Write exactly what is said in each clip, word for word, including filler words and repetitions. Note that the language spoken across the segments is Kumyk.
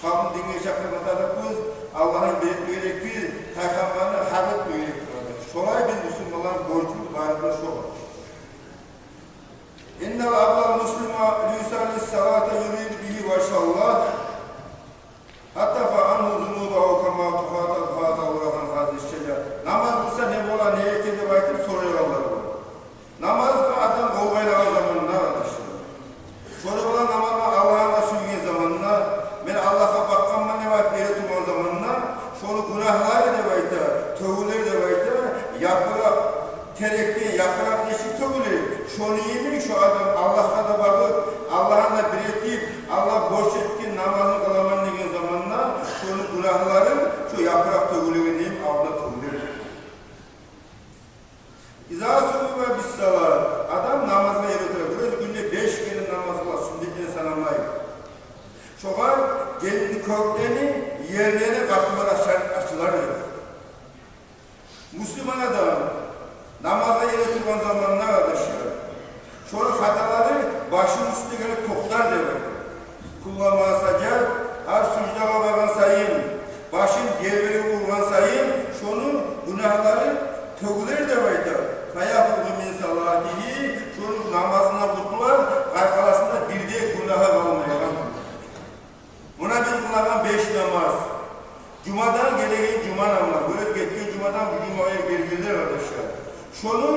Алгьамны динге чакъырма тарыкъбыз, Аллагьны бир этме герекбиз, Пайхаммарны гьакъ этме герекбиз. Шолай биз мусулманланы борчубуз бары да шо. إن العبد المسلم ليصلي الصلاة يريد بها وجه الله تكفر عنه ذنوبه كما تكفر ورقة هذه الشجرة. Намаз къылса не бола, не эте деп айтып сорайгъанлар бар. Намазгъа адам къол байлагъан заманда, къардашлар, шону булан намазгъа Аллагьны сюйген заманда, мен Аллагьгъа бакъгъанман деп айтып эретургъан заманда, шону гюнагьлары деп айта, тёгюлер деп айта, япыракъ, терекден япыракъ нечик тёгюле, шону йимик шо адам Аллагьгъа да багъып, Аллагьны да бир этип, Аллагь борч этген намазын къыламан деген заманда, шону гюнагьлары шо япыракъ тёгюлегенде йимик алдына тёгюле. إذا ثوب بالصلاة. Адам намазгъа эретура. Бир оьзю гюнде беш керен намаз къыла, сюннетни санамай. Шогъар женнетни кёклени, ерлени къапулары ачар, ачылар эди. Мусулман адам намазгъа эретургъан заманда, къардашлар, шону хаталары башыны уьстюне гелип токътар деп айта. كلما سجد, гьар суждагъа баргъан сайын, башын ер бетге ургъан сайын, шону гюнагьлары тёгюлер деп айта. فيفرغ من صلاته, шону намазындан къутулар, къаркъарасында бир де гюнагьы къалмайгъан. Муна биз къылагъан беш намаз. Жумадан гелеген жума намаз, бёлюп гетген жумадан бу жумагъа гелгенлер, къардашлар. Шону,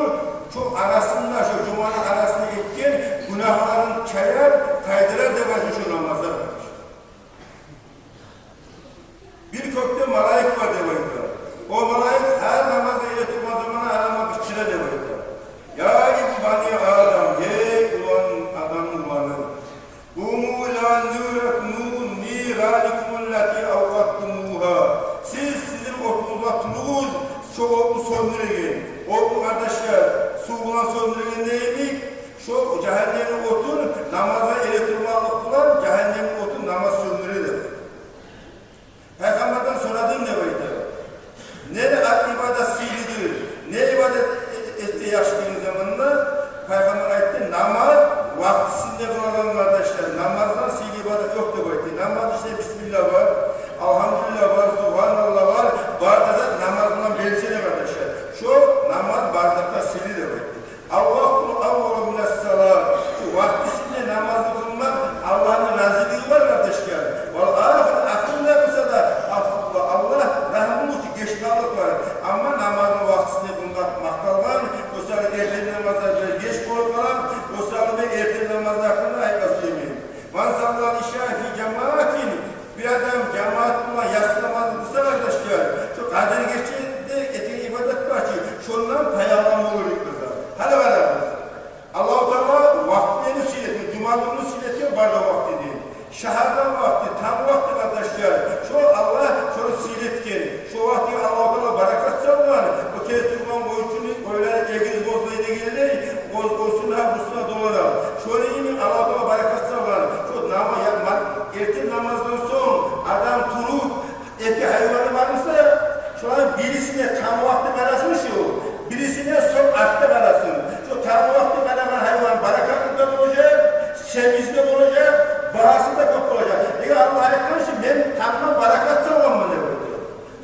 шо арасында, шо жуманы арасында этген гюнагьларын чаяр, тайдырар деп айта шо намазлар, къардашлар. Бир кёкде малайик бар деп айта. О малайик гьар намазгъа эретургъан заманда адамгъа къычыра деп айта. يا بني آدم, гьей улан, адамны уланы. قوموا إلى نوركم, نيرانكم التي أوقدتموها. Сиз сизин отугъузгъа туругъуз, шо отну сёндюреген. Отну, къардашлар, сув булан сёндюреген йимик, шо жагьаннемни отун намазгъа эретурмакълыкъ булан, жагьаннемни отун намаз сёндюре деп. Пайхаммардан сорадым деп айта. Неге ибадат сыйлыдыр, не ибадат э-, этсе яхшы деген заманда, Пайхаммар айтды: намаз вакътисинде къылагъан, къардашлар, намаздан сыйлы ибадат ёкъ деп айтды. Намаз ичинде бисмилла бар, алгьамдулилла бар, субгьаналла бар, бары да зат намаз булан берилсе де, къардашлар, шо намаз бары затдан сыйлы деп айтды. الوقت الأول من الصلاة. Вакътисинде намазны къылмакъ Аллагьны разилиги бар, къардашлар. والآخر, ахырында буса да, العفو, Аллагь рагьмулу, гечмеклик бар. Амма намазны вакътисинде къылмакъ макъталгъан, осал эртен намазлар геч болуп къала, осал мен эртен намазны гьакъында айтма сюемен. من صلى العشاء في جماعة, бир адам жамаат булан яссы намазны къылса, къардашлар, шо Къадир гечеде этеген ибадат бар чы, шондан пай алгъан болур деп айта. Гьали къарагъыз. Аллагьу Таала вакътилени сыйлы этген, жума гюнню сыйлы этген бары да вакътини. Сагьардан вакъти, танг вакъти, къардашлар, шо Аллагь шону сыйлы этген. Шо вакътиге Аллагьу Таала баракат салгъан, о тез тургъан къойчуну къойлары эгиз къозлай дегенлей, къоз-, къозусуна, бусуна долар. Шону йимик Аллагьу Таала баракат салгъан. Шо нама-, я-, ма-, эртен намаздан сонг адам туруп, эки гьайваны бар буса, шоланы бирисине танг вакъти къарасын шу, бирисине сонг артда къарасын. Шо танг вакъти къарагъан гьайван баракатлы да болажакъ, семиз де болажакъ, багьасы да кёп болажакъ. Неге Аллагь айтгъан чы, мен тангдан баракат салгъанман деп айта.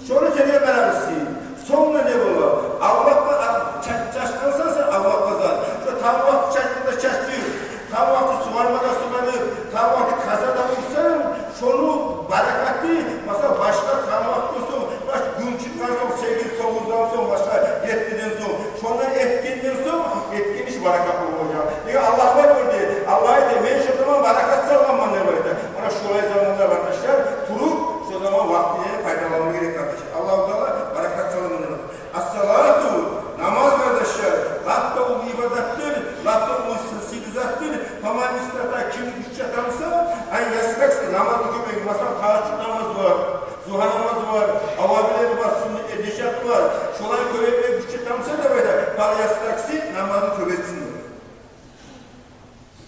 Шону тергеп къарагъыз сиз. Сонг да не бола? Авлакъгъа а-, ча-, чачгъансан сен авлакъгъа зат. Шо танг вакъти чачгъанда чачып, танг вакъти сугъармада сугъарып, танг вакъти къазада урсанг, шону баракаты, масала, башгъа танг вакътиден сонг, баш гюн чыкъгъан сонг, сегиз, тогъуздан сонг, башгъа еттиден сонг, шондан этгенден сонг, этген иш баракатлы болажакъ. Неге Аллагь бар бу ерде. Аллагь айта, мен шо заман баракат салгъанман деп айта. Муна шолай заманда, къардашлар, туруп, шо заман вакътилени пайдаланма герек, къардашлар. Аллагьу Таала баракат салгъанман деп айта. الصلاة, намаз, къардашлар, лап да уллу ибадатдыр, лап да уллу сы-, сыйлы затдыр. فمن استطاع, ким гючю чата буса, أن يستكثر, намазны кёбейтсин, масала, тагьажжуд намаз бар, зугьа намаз бар, авабилер бар, суннат, э, нечакъы бар. Шоланы кёбейтме гючю чата буса деп айта, فليستكثر, намазны кёбейтсин.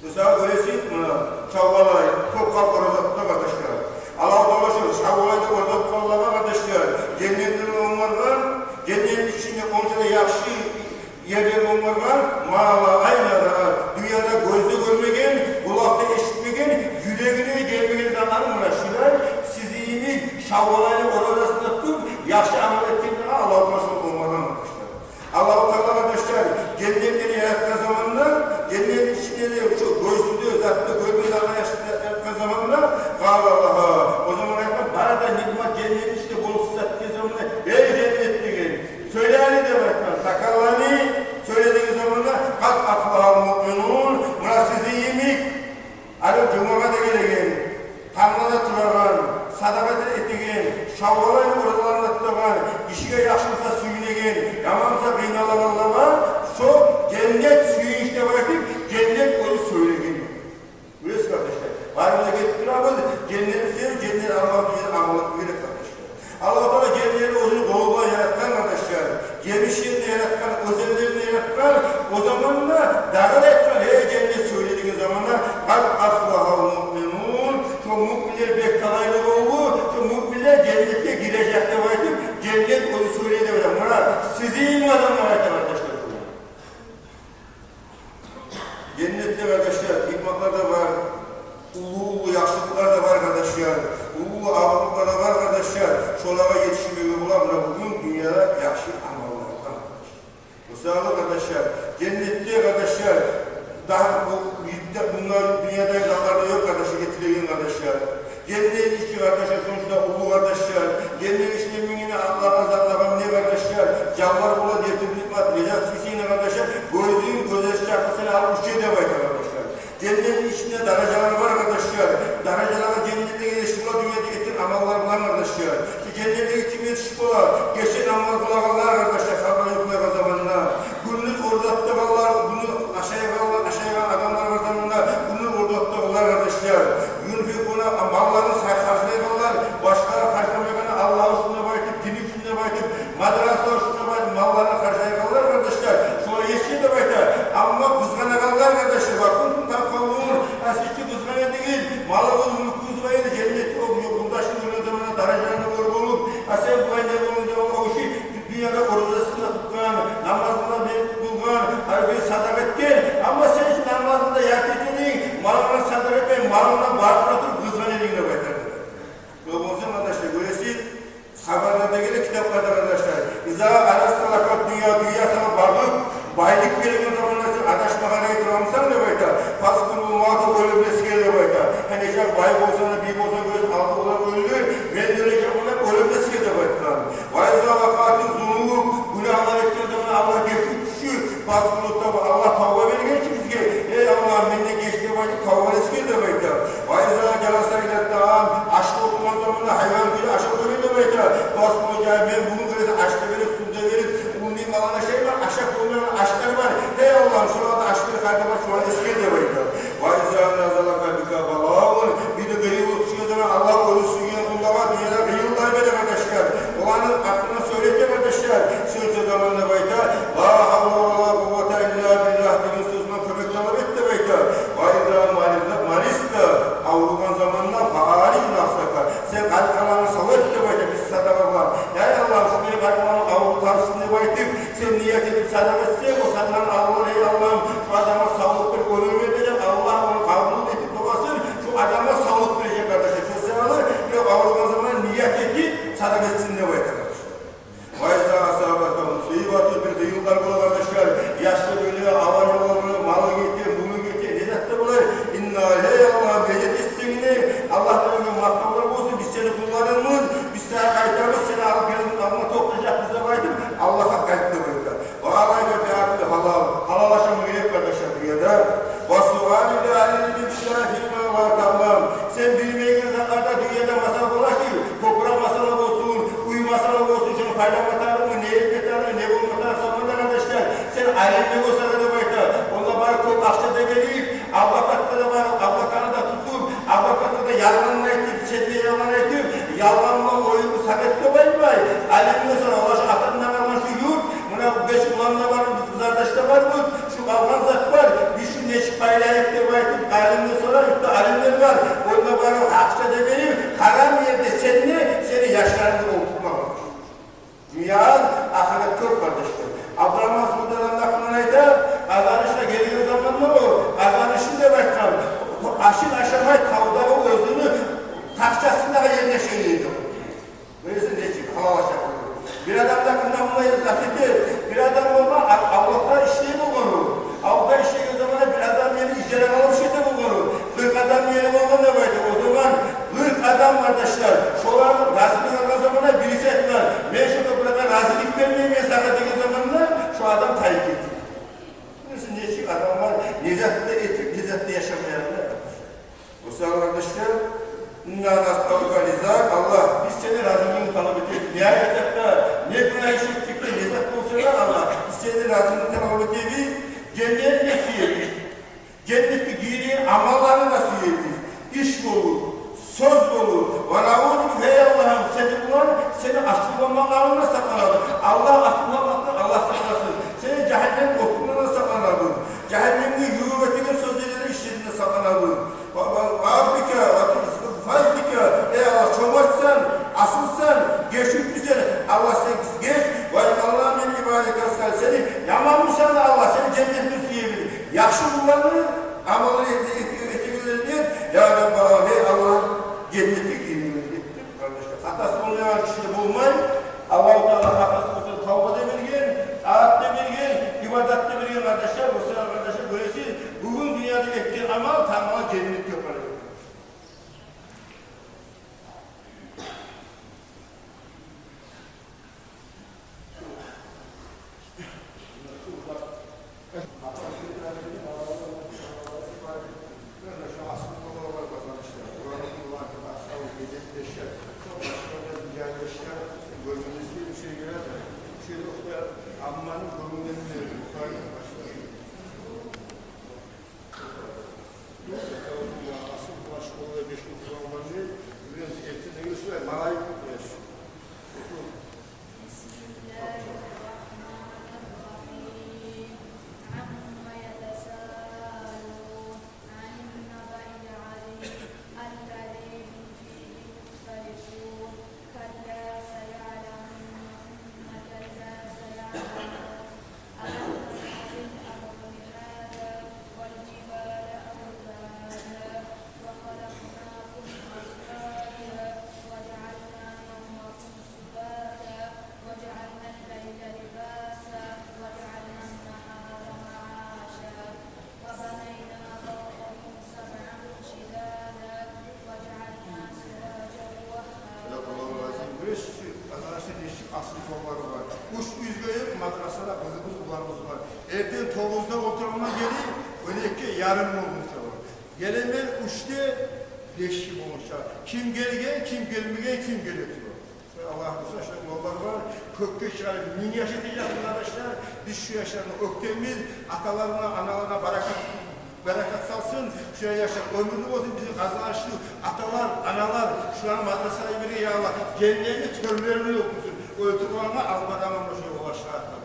Мисал, гёресиз, муна, Шаввал ай, кёп халкъ ораза тута, къардашлар. Аллагьу Таала шо Шаввал айда ораза тутгъанлагъа, къардашлар, женнетни онгаргъан, женнетни ичинде онча да яхшы ерлер онгаргъан, ما لا عين رأت, дюньяда гёз де гёрмеген, къулакъ да эшитмеген, юрегине де гелмеген затланы, муна шулар сиз Шаввал айны оразасын да тутуп, яхшы амал этгенлеге Аллагьу Таала шолай болмагъан, къардашлар. Аллагьу Таала, къардашлар, женнетлени яратгъан заманда, женнетни ичинде де, шо гёзюнде, затда гёрмеген яхшы зат яратгъан заманда, къала лагьа, о заман айтгъан, бары да ниъмат женнетни ичинде болуп сатгъан заманда: «Эй женнет, — деген, — сёйле гьали», — деп айтгъан. «Такаллами», сёйле деген заманда: «Къад афлагьал муъминун», муна сизин йимик, гьали жумагъа да гелеген, тангала да турагъан, садагъа да этеген, шаввал айны оразаларын да тутагъан, гишиге яхшы буса сююнеген, яман буса къыйналагъанлагъа шо женнет сююнч деп айтып, женнет оьзю сёйлеген. Билесиз, къардашлар, барыбыз да гетип турабыз женнетни сююп, женнет амал, женнет амал этме герек, къардашлар. Аллагьу Таала женнетни оьзюню къолу булан яратгъан, къардашлар. Жемиш ерни яратгъан, оьзенлерин яратгъан. О заманда дагъы да айтгъан: «Эй женнет, сёйле», — деген заманда: «Къад афлагьал муъминун». Шо муъминлер бек талайлы болду. Шо муъминлер женнетге гирежек деп айтып, женнет оьзю сёйлей деп айта. Муна сизин йимик адамлар айта, къардашлар. Женнетде, къардашлар, ниъматлар да бар, уллу-уллу яхшылыкълар да бар, къардашлар, уллу-уллу абурлукълар да бар, къардашлар. Шолагъа етишмеге бола муна бугюн дюньяда яхшы амаллар булан. Мисалы, къардашлар, женнетде, къардашлар, дагъы бу йимик, мунда дюньяда затлар да ёкъ, къардашлар, этилеген, къардашлар. Женнетни ичи, къардашлар, сонча да уллу, къардашлар. Женнетни ичинде минг гине атлар, затлар бар, къардашлар. Жанлар бола, гетип ниъмат, не зат сюйсенг де, къардашлар, гёзюнг, гёзяшынг чакъы сени алып уча деп айта, къардашлар. Женнетни ичинде даражалар бар, къардашлар. Даражалагъа женнетге етишип бола дюньяда этген амаллар булан, къардашлар. Женнетге ким етишип бола? Гече намаз къылагъанлар, къардашлар, сабагь юхлайгъан заманда. Гюндюз ораза тутагъанлар, гюндюз ашайгъанлар, ашайгъан адамлар бар заманда, гюндюз ораза тутагъанлар, къардашлар. Юнфикъуна, малларын сар-, харжлайгъанлар, башгъалар харжламайгъанда, Аллагь учун деп айтып, дин учун деп айтып, мадраса учун деп айтып, малларын харжлайгъанлар, къардашлар. Шолар етише деп айта. Амма къызгъанагъанлар, къардашлар, ва кунтум табхалун, а сиз чи къызгъана эдигиз, малыгъыз, мюлкюгюз бар эди, женнетде о ёлдашны гёрген заманда даражаларына гёре болуп, а сен булай не болдунг деп, о гиши дюньяда оразасын да тутгъан, намазын да берип къылгъан, гьар бир садагъа этген, амма сен чи намазынгны да ярты этединг, малынгны садагъа этмей, малынгны барып туруп къызгъана эдинг деп айтар. О болса, къардашлар, гёресиз, хабарларда геле, китапларда, къардашлар. Иза арасса лака дюнья, дюнья сагъа багъып, байлыкъ берген заманда сен адашмагъа герек турамысан деп айта. Фазкурул мавта, оьлюмню эсгер деп айта. Гьали нечакъы бай болсанг да, бий болсанг да, гёз алды олар оьлдю, мен де оьлежекмен деп, оьлюмню эсгер деп айтгъан. Ва иза вакъаъатиз зунуб, гюнагьлар этген заманда Аллагь гетип тюшюп, фазкуруллагь тавба, Аллагь тавба берген чи бизге. Эй Аллагь, менден геч деп айтып, тавбаны эсгер деп айта. Ва иза жаласа иля таам, ашгъа олтургъан заманда, гьайван гелип ашап къоя деп айта. Фазкуруллагь, мен бугюн, гёресен, аш да берип, сув да берип, уллу ниъматлар ашайман, ашап болмайгъан ашлар бар. Эй Аллагьым, шоларда аш бар, къайда бар, шоланы эсгер деп айта. Ва иза назала бика балаун, бир де къыйынлыкъ тюшген заман, Аллагь оьзю сюйген къуллагъа дюньяда къыйынлыкълар бере, къардашлар. Оланы гьакъында сёйлете, къардашлар. Сёйлете заманда деп айта: «Ла гьавла ва ла къуввата илла биллагь» деген сёз булан кёмек талап эт деп айта. Ва иза мариз-, маризта, авругъан заманда, фаалиж нафсака, сен къаркъарангны сав эт деп айта, бир садагъа булан. Эй Аллагьым, шу мени къаркъарам авруп къалсын деп айтып, сен ният этип садагъа этсенг, о садагъаны Аллагь, эй Аллагьым, шу адамгъа савлукъ берип, оьмюр бер деп, Аллагь ону къабул этип дуасын, шу адамгъа савлукъ бережек, къардашлар. Шо саялы, бир авругъан заман ният этип садагъа этсин деп айта, къардашлар. Ва иза асабатгьу мусибатун, бир къыйынлыкълар бола, къардашлар. Яшлы бёле, авария бола, малы гете, мулу гете, не зат да бола. Инна, эй Аллагь, мени этсенг де, Аллагьдан оьзюнге макътавлар болсун, биз сени къулларынгбыз, биз сагъа къайтабыз, сени алып гелдик, алма токътажакъбыз деп айтып, Аллагьгъа къайт деп айта. Ва алайка би аклил гьалал, гьалал ашама герек, къардашлар, дюньяда. Ва суали агьлил илми биллагьи фима ла таълам. Сен билмейген затларда дюньяда масъала бола чы, топуракъ масъала болсун, уьй масъала болсун, шону пайдаланма тарыкъмы, не этме тарыкъ, не болма тарыкъ заманда, къардашлар, сен алимлеге сора деп айта. Онда барып кёп акъча да берип, адвокатгъа да барып, адвокатны да тутуп, адвокатгъа да ялгъанын айтып, сен де ялгъан айтып, ялгъанлы оюнлу совет де болмай. Алимлеге сора, олар шу атамдан къалгъан шу юрт, муна беш улан да бар, биз къызардаш да барбыз, шу къалгъан зат бар, биз шуну нечик пайлайыкъ деп айтып, алимлеге сора, юртда алимлер бар, онда барып акъча да берип, гьарам ерде сен де, сени яшларынг да олтуртмагъа. Дюнья аз, ахырат кёп, къардашлар. Абдурагьман Султан гьакъындан айта, Къазанышгъа гелген заманда о, Къазанышны деп айтгъан, ашын ашамай, тавдагъы оьзюню тахчасындагъы ерде яшай эди. Биревсю нечик гьалал ашап болур? Бир адам да къыйналмай зат этер. Бир адам болгъан, а-, авлакъда ишлей болгъан о. Авлакъда ишлейген заманда бир адам мени ижарагъа алып ишлете болгъан о. Къыркъ адам мени болгъан деп айта. О заман къыркъ адам, къардашлар, шолар разилик алгъан заманда бириси айтгъан: «Мен шо топуракъгъа разилик бермеймен сагъа», — деген заманда шо адам тайып гетди. Биревсю нечик адамлар не зат да этип, не зат да яшамай янда. О саялы, къардашлар, инна насъалука ризака, Аллагь, биз сени разилигингни талап этебиз. Не гьажатда, не гюнагь иш этсек де, не зат болса да, Аллагь, биз сени разилигингни талап этебиз. Женнетни сюебиз. Женнетге гиреген амалланы да сюебиз. Иш болур, сёз болур. Ва наъузу бика, эй Аллагьым, сени булан, сени ачувланмакълыгъынгдан сакъланабыз. Аллагь ачувланмакъдан Аллагь сакъласын. Сени жагьаннем отунгдан сакъланабыз. Жагьаннемге ювукъ этеген сёзлерден, ишлерден сакъланабыз. Ва, ва, ва афвика, ва фазлика, эй Аллагь, чомартсан, асылсан, гечивчюсен, Аллагь, сен геч. Ва жаъална мин ибадика салигьин, сени яман бусанг да, Аллагь, сени женнетинг сюебиз. Яхшы къулланы, амаллар эте-, эте-, этегенлерден, я Раббал аламин, эй Аллагь, женнетге гиргенлерден деп, къардашлар. Хатасы болмайгъан гиши де болмай. Аллагьу Таала хатасы болса тавба да берген, таат да берген, ибадат да берген, къардашлар. О саялы, къардашлар, гёресиз, бугюн дюньяда этген амал тангала женнетге апарар. بسم الله الرحمن الرحيم. عم يتساءلون؟ عن النبأ العظيم الذي هم فيه مختلفون. كلا سيعلمون ثم كلا سيعلمون. ألم نجعل الأرض مهادا والجبال أوتادا وخلقناكم أزواجا وجعلنا نومكم سباتا وجعلنا الليل لباسا وجعلنا النهار معاشا وبنينا فوقكم سبعا شدادا وجعلنا سراجا وهاجا. Садакъаллагьул азим. Гёресиз, къазанышда нечик асил сорувлар бар. Уьч юзге ювукъ мадрасада къызыбыз, уланыбыз бар. Эртен тогъузда олтураман, геле он экиге ярым болгъунча бар. Гелемен уьчде, беши болгъунча. Ким гелген, ким гелмеген, ким геле тура. Аллагь буюрса, шо уланлар бар, кёкге чыгъарып минг яш этежек, къардашлар. Биз шу яшланы оьктейбиз, аталарына, аналарына баракат, баракат салсын. Шу яшлар оьмюрлю болсун, бизин къазанышлы аталар, аналар, шуланы мадрасагъа йиберген, я Аллагь, женнетни тёрлеринде олтурсун. Оьлтюрюп алма, алып бараман шу яшланы.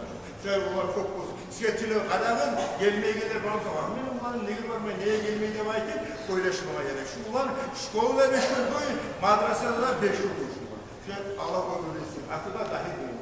Шулай уланлар кёп болсун. Сизге тилев къарагъыз, гелмейгенлер бар буса, «Агь, мени уланым неге бармай, неге гелмей?» деп айтып, ойлашмагъа герек. Шу улан школада беш йыл къой, мадрасада да беш йыл къой шу улан. Шу Аллагь оьмюр берсин. Аты да Дагьир деген.